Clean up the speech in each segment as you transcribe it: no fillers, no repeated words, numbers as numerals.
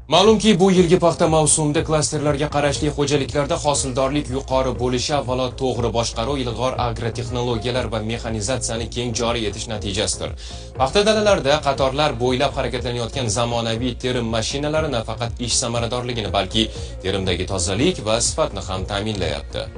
Ma'lumki, bu yilgi paxta mavsumida klasterlarga qarashli xo'jaliklarda hosildorlik yuqori bo'lishi avvalo to'g'ri boshqaruv, ilg'or agrotexnologiyalar va mexanizatsiyani keng joriy etish natijasidir. Paxta dalalarida qatorlar bo'ylab harakatlanayotgan zamonaviy terim mashinalari nafaqat ish samaradorligini, balki terimdagi tozalik va sifatni ham ta'minlayapti.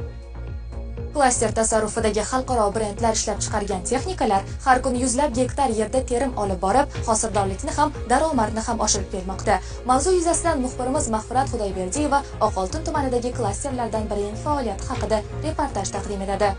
Klaster tasarrufidagi xalqaro brendlar ishlab chiqargan texnikalar har kuni yuzlab gektar yerda terim olib borib, hosildorlikni ham, daromadni ham oshirib kelmoqda. Mavzu yuzasidan muxbirimiz Mag'firat Xudoyberdiyeva Oqoltin tumanidagi klasterlardan birining faoliyati haqida reportaj taqdim etadi.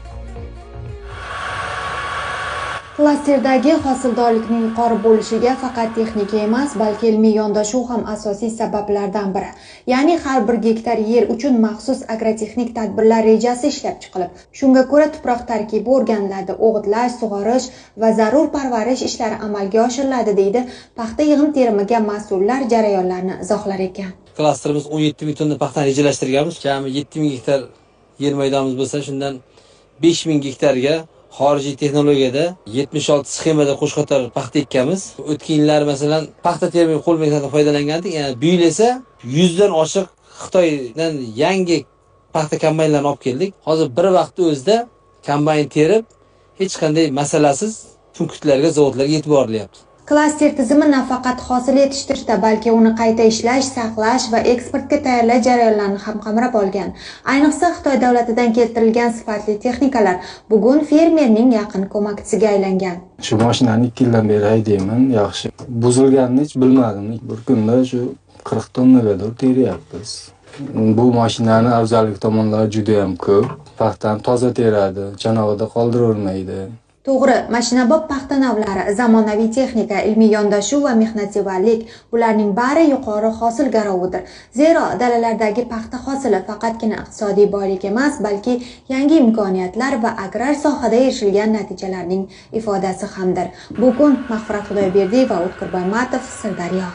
Klasterdagi hosildorlikning yuqori bo'lishiga faqat texnika emas, balki ilmiy yondashuv ham asosiy sabablardan biri. Ya'ni har bir gektar yer uchun maxsus agrotexnik tadbirlar rejasi ishlab chiqilib, shunga ko'ra tuproq tarkibi o'rganiladi, o'g'itlash, sug'orish va zarur parvarish ishlari amalga oshiriladi, deydi paxta yig'im-terimiga mas'ullar jarayonlarni izohlar ekan. Klasterimiz 17 ming tonna paxtani rejalashtirganmiz. Jami 7 ming gektar yer maydonimiz bo'lsa, shundan 5 ming gektarga xorijiy texnologiyada 76 sxemada qo'shqator paxta ekkanmiz. O'tgan yillar masalan paxta terimi qo'l mehnatidan foydalangandik. Yani bu yil esa 100 dan oshiq Xitoydan yangi paxta kombaynlarini olib keldik. Hozir bir vaqtda o'zida kombayn terib, hech qanday masalasiz punktlarga, zavodlarga yetib borilyapti. Klaster tizimi nafaqat hosil yetishtirishda, balki uni qayta ishlash, saqlash va eksportga tayyorlash jarayonlarini ham qamrab olgan. Ayniqsa Xitoy davlatidan keltirilgan sifatli texnikalar bugun fermerning yaqin ko'makchisiga aylangan. Shu mashinani 2 yildan beri haydayman, yaxshi. Buzilganini hech bilmadim. Bir kunda shu 40 tonnagadir teryapmiz. Bu mashinani afzallik tomonlari juda ham ko'p. Paxtani toza teradi, chanog'ida qoldiravermaydi. To'g'ri, mashinabop paxta navlari, zamonaviy texnika, ilmiy yondashuv va mehnatsevarlik bularning bari yuqori hosil garovidir. Zero dalalardagi paxta hosili faqatgina iqtisodiy boylik emas, balki yangi imkoniyatlar va agrar sohada erishilgan natijalarning ifodasi hamdir. Bugun Mag'firat Xudoyberdiyeva, O'tkir Boymatov, Sirdaryo.